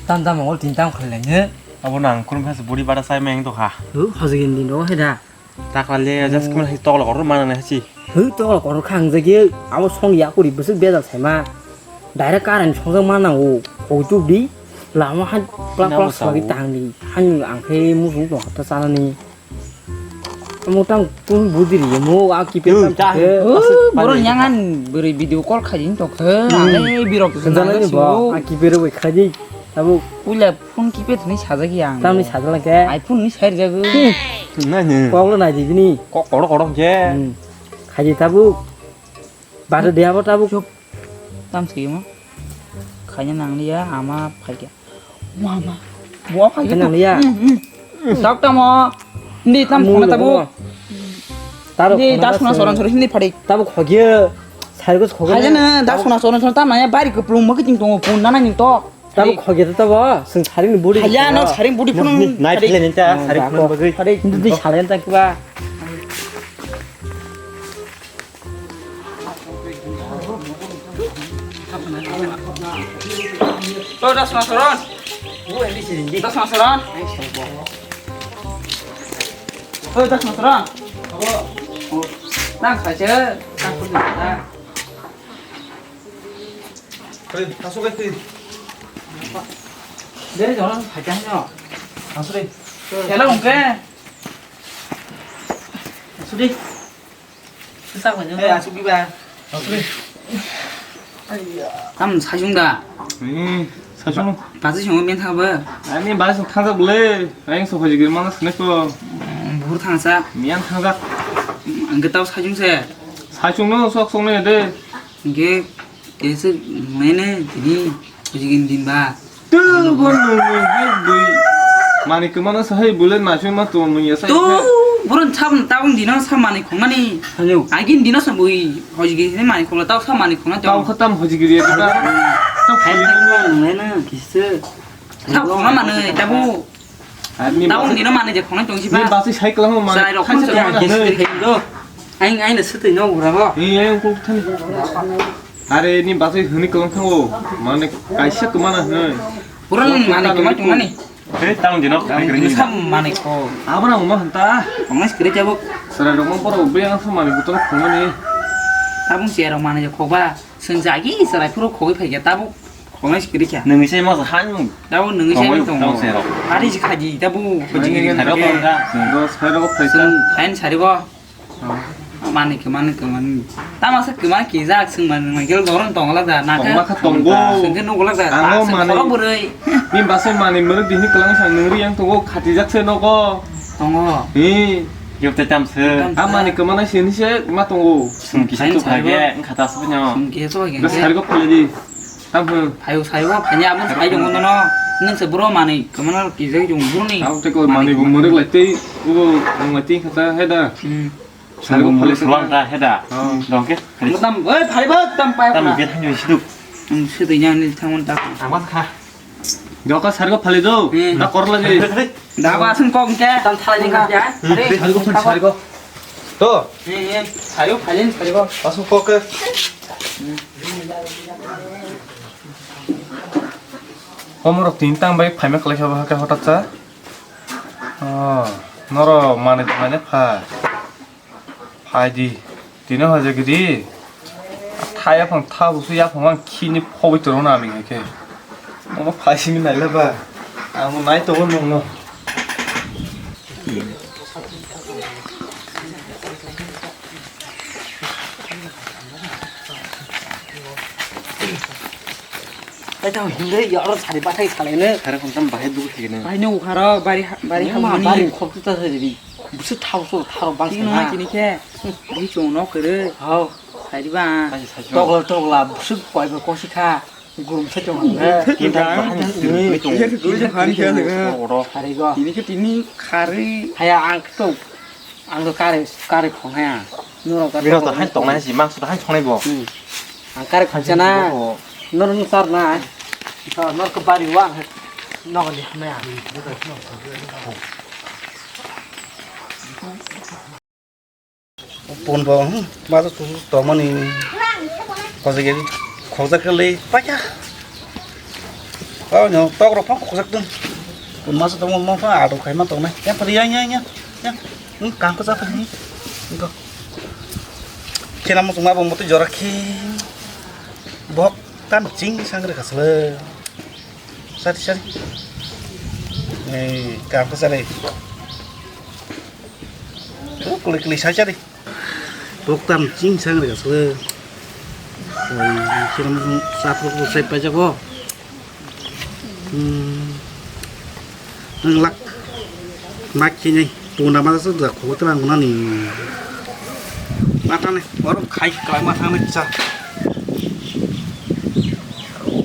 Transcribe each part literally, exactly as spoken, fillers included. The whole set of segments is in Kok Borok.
Tam tam mongol tin tam khlai laino. Abo nang kurung khas buri bara sai meng to kha. Hu, hojigin din ro heda. Ta khlai le jas kum hai tokla kor ma nang hai si. Hu, tokla kor khang jagi. Abo song ya kuri bwswk bejal sai ma. Direct current songjak ma nang o. Hoi tu di. Lama hai plak plak sagi tang di. Han ang khe musung to hata sana ni. Amo tang kun budi ri mo a ki pe. Yo, tam ta. Ke. Oh, asik boro pare. Nyangan beri video call khaji tok khe. Hmm. Ane birok. Jana ni bo a ki pe ro khai di. Abo. Puila phone keypad ni sajak yang. Tam ni sajak lang ke. iPhone ni sai jago. Hmm. Na ni. Kok lo nai di ni. Kok koro koro ke. Hmm. Khaji tabu. Bada de abo tabu. Chup. Tam sigi mo. Khaina nang liya ama phaikya. Mama. Bo phaikya. Khaina nang liya. Hmm, hmm. Dak tamo. Ndi tam khona tabu. Taro ndi khona das khona se. Soron soron hindi phadi. Tabu khogya. Saigo khogya. Khaina das khona soron soron tam ya bari kuplung mo kiting tongo pun nana ni to. Tabo khoge to tabo, seng saring ni budi. Haya no saring budi phunung. Nai phele ninta saring phunung bagwi. Hindi di salen ta kiba. To das masaron. Das masaron. To das masaron. Nang saja. Nang pun. Hei, masuk ke, Tin. Dari jalan panjangnya. Masuk deh. Hello, Ungke. Masuk deh. Susah banyak. Eh, masuk di ba. Masuk deh. Tam sajung da. Hmm, sajung. Pasi sungo men thaba. Ani ba sung thangsa bole. Aing so hoji girma na sne ko. Bur thangsa. Mian thangsa. Angke tau sajung se. Sajung no sok sok ne de. Hingke kaisa nungnai ne tini hojigini din ba. Tu bo nungnai hai bui. Mani kwmano sa hai bule na chuma to nung ya sa. Tu borok sabun tabung dino sa mani khongmani. Hello. Agin dino sa bui hojigini mani khongla tau sa mani khongna to. Tau khatam hojigiri ya ta. Hai nungnai na kisa. Sa khongma mani tabu. Tabung dino mani je khongnai tongsi ba. Ni basi sai kwlangma mani. Sai rok khonsa khonsa mani. Aing aina swtwi no ura bo. Ni aing kok thani. Are ni basi hwnwi kwlang thango. Mani kaisa kwmana hwnwi. Puran mani kwmai tongmani. Hei tabung dino. Tabung dino sam mani ko. Abra mo hanta. Khongnai skri jabo. Sara rok mo boro bri ang sam mani butol khongnani. Tabung siya rok mani je khokba. Chwng jagi chwrai phuru khogwi phaikha, tabuk khogwi se kwrwikha. Nungwi se masa han mung. Tabuk nungwi se tongwi mung tongo. Tabuk se rok. Ari se khaji, tabuk khogwi se kwrwikha. Sairok tongkha. Chwng do sairok phaikha. Chwng hain sarigo. Oh. Manwi khe, manwi khe, manwi. Tama se kwma kijak, chwng manwi, manwi khe borok tongla da, na khe. Tongma kha tongo. Chwng khe nukla da. Ang o manwi. Khorok bwrwi. Ni bwsai manwi mwrwk di hwnwi kwlangwi sa nungri yang tongo, khatijak se nogo. Tongo. Hi. Yokte tam se. Tam se. A manwi kwma nai se hwnwi se ma tongo. Chwng kisa hain chuk hai sarigo. Khe, wngkha ta se phano. Chwng kisa chuk hai khe. Sarigo phale di. Tamo. Phaio, saibo, phani abo sai tongo nono. Nwng se bro manwi, kwmano kijak jong bro ni. Abo tei ko manwi bo mwrwk lai tei, ubo wng lai tei kha ta, he da. Hmm. Saibo phale sulang ta, he da. Oh. Dong ke. Tam, oi, phai ba, tam pai. Tam ke thani siduk. Hmm, siduk yang ni thangon ta. Ang ba kha. Doka sarigo phale do. Hmm. Da korla di. Da ba sung kok ke. Tam thalai ni kha ya. Hmm. Are, sarigo phale, sarigo. To. He, he. Saibo phale ni sarigo. Asuk kok ke. Hmm. Omorok tin tang bai phaima kwlai kha, bahai khe hotat sa. Oh, noro manwi tongmani pha. Phai di. Tini hoje gidi. Tha yaphang tha busu yaphang ang khini phobwi toro na ami khe. Omo phai simi naila ba. Ang nai tongo nungno. Tei tamo himre ya oro sari bathai salai ne. Sari khontam bahai dugu thai ne. Bahai no ukharo bari ha-, bari hamani. Bari khop tu ta sari. Busu thao so tharo bang sana. Tini khe. Bui chong no kere. Hao. Sari ba. Togla togla busu koi ba kosi kha. Gurum sa chong ne. Kinta bahai ni. Sari go. Tini khe tini khari. Haya ang to. Ang to kare, kare khong haya. Noro kare. Bino to khong. Hai tongnai si, mangso to hai tongnai bo. Hmm. Ang kare khong chana. Noro no sar na. To nor ko bari wa. Nogoni hamya. Pon bo, hmm, ma to tu to mani. Ko se ge khong sa kale pa ya. Oh, no, tok rok phang khokjak dong. Kun masa tong mo phang adu khai ma tong nai. Yang pari yang yang yang. Yang. Hmm, kang ko sa pari. Ko. Kena mo sung ma bo mo to jora khi. Bok tam ching sang re kasle. Sari sari. Nei, kang ko sa le. Oh, kuli kuli sa sari. Bok tam ching sang re kasle. Oi, kiram sa pro ko sai pa jago. Hmm. Nang lak. Mak kini puna ma sa da ko tang nani. Mata ne, or khai kai mata ne sa.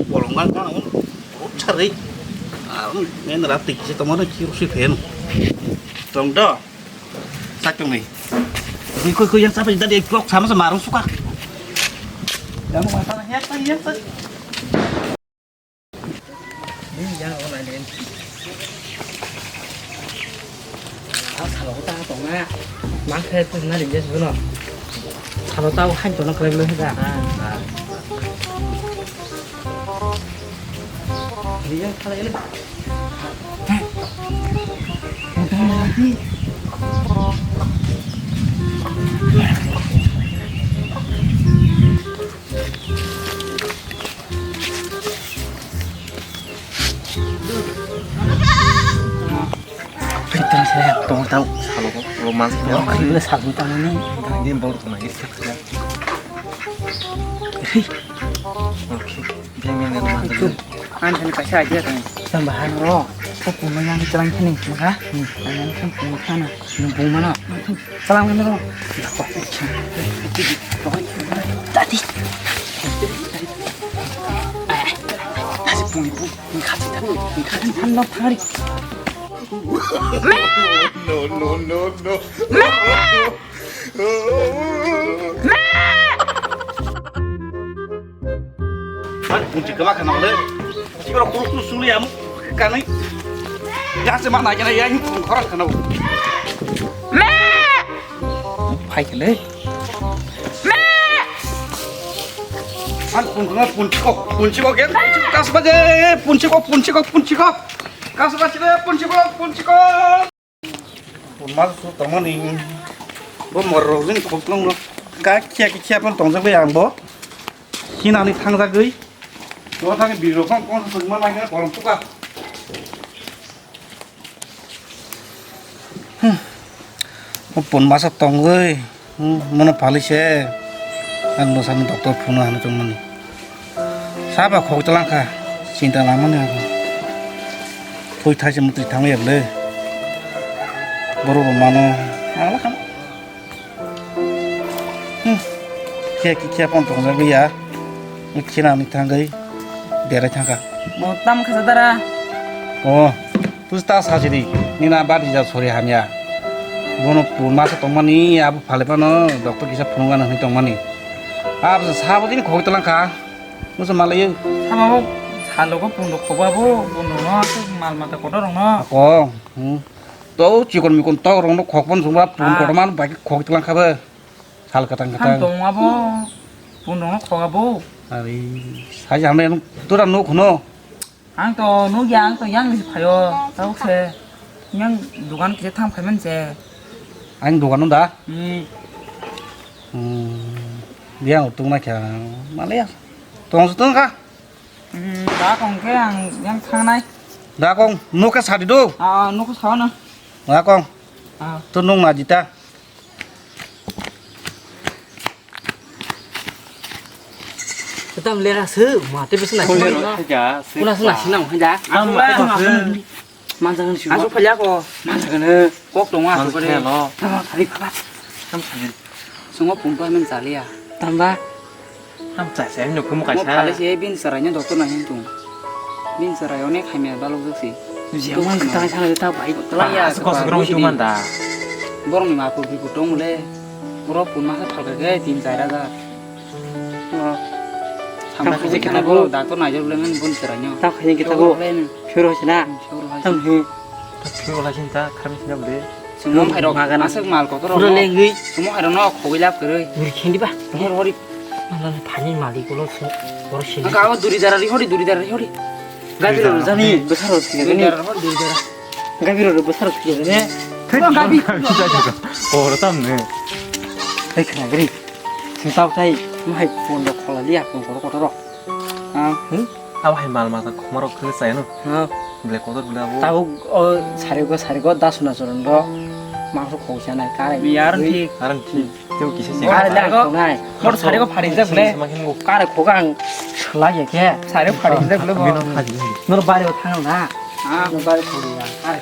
Bolong kan kan. Chari. Ah, men ratik si tomar ki usi pen. Tong do. Sak tong ni. Koi koi koi yang sampai tadi kok sama sama rong suka. Yang mana ya tadi ya tadi. Ini yang online ini. Ah, salo ta tong na. Mang khe tu na rinje suno. Salo ta han to na kle le da. Ah. Rinje khala ini. Kita saya tong tahu salo ko lo mas ko. Ini salo tahu ni. Ini baru tong lagi. Hei. Oke. Biar main dengan mana? An thani kaisa idea tong. Tambahan ro. Ko puno yang terang thani ha. Yang kan puno thana. Yang puno mana? Salam kan ro. Tadi. Tadi puno puno. Kan kan kan lo thari. No, no, no, no. Hai, punchi kama kana le. Chikoro kuru kuru suli amu kanai. Gase ma na jana yang khora kana. Phai kele. Hai, pun kana punchi ko, punchi ko gen. Kas baje, punchi ko, punchi ko, punchi ko. Kas baje, punchi ko, punchi ko. Mas su tongmani bo mor rok jin khok long no ka khia ki khia pon tong jak ang bo hinani thang jak gwi no thang bi rok phang kon sung ma lai kolom puka. Pon masa tong gwi. Hmm, mono phalwi se ang bwsano doctor phunukna hinwi tongmani. Saba khok talangkha, chinta lamani ako. Thwi thaise mwtwi thangwi ya bwle. Borok rok mano. Ala khan. Hmm. Khe khe khe pon tongjagwi ya. Khinani thangwi berai thangkha. Bo tam khasa dara. Oh. Tuj ta sajidi, nina badi ja sori hamya. Bono pun masa tongmani, abo phale phano doctor kisa phunukgana hinwi tongmani. Abo sa sabodini khogwi talangkha. Musa malayo. Hamao salogo pundo khogwi abo, pundo no, mal mata kotor rokno. Ako, hmm. To chikon mikon to rokno khokpon sungba pun kotorma bai khogwi talangkha bo. Sal katang katang. Ham tong abo, pundo no khogabo. Ari, sai hamle tura nuk no. Ang to nukya, ang to yang ni phaio, tau se. Yang dukan kisa tham phaiman se. Ang dukan da? Hmm. Hmm. Yang utung na kya, male ya. Tong se tong ka? Hmm, da kong ke ang yang thangnai. Da kong, nuk ka sadi do? Ah, nuk ka sa na. Da kong. Ah. Tu nung na jita. Tam lera se, ma te bese na. Kuna se na sinang haja. Manjang ni siwa. Asuk phalya ko. Manjang ni. Kok tong asuk kare. Tama khali phala. Tam khali. Sungo pumpa men chalia. Tamba. Tam chai chai nuk kumu kaisa. Mo phale se bin sarai nya doctor na hin tung. Bin sarai one khaimya balok joksi. Jemon ta sana ta bai. Tala ya. Asuk kosok rong tu manda. Borok ni ma pur bi pur tong le. Borok pun ma sa phalka ke tin char hajar. Tamo khaisi khe tabuk. Doctor naijak le nang bun chwraino. Tamo khaisi khe tabuk. Phiyoro hai se na. Phiyoro hai se. Tamo hi. Phiyoro hai se ta kharmi se na bwle. Chwngno hai rok aswk mal kotor rok. Pura lengwi. Chwngno hai rok no khogwi lab kwrwi. Bwrwi khendi ba. Hor hori. Mala phani malik ulo se. Boro sini. Ang ka duri dara ri hori, duri dara ri hori. Gabi rok jani bwsarok thwigani. Gabi rok bwsarok thwigani. Oro tamni. Ei khna gri. Sing tau tai mahai phone rok khola liya phone kotor kotor rok. Ah. Hmm? Abo hai mal mata khoma rok khwlai chaya no. Ah. Black kotor bwle abo. Tau o sarigo sarigo dasuna choron rok. Mangso khoksa nai kare. Yar thik. Arang thik. Teo kisa se. Kare lang tongnai. Mor sarigo pharijak bwle. Kare khoga ang. Khlai ya khe. Sarigo pharijak bwle bo. Bino phaji. Nor bari o thang na. Ah. Nor bari thang ya. Kare.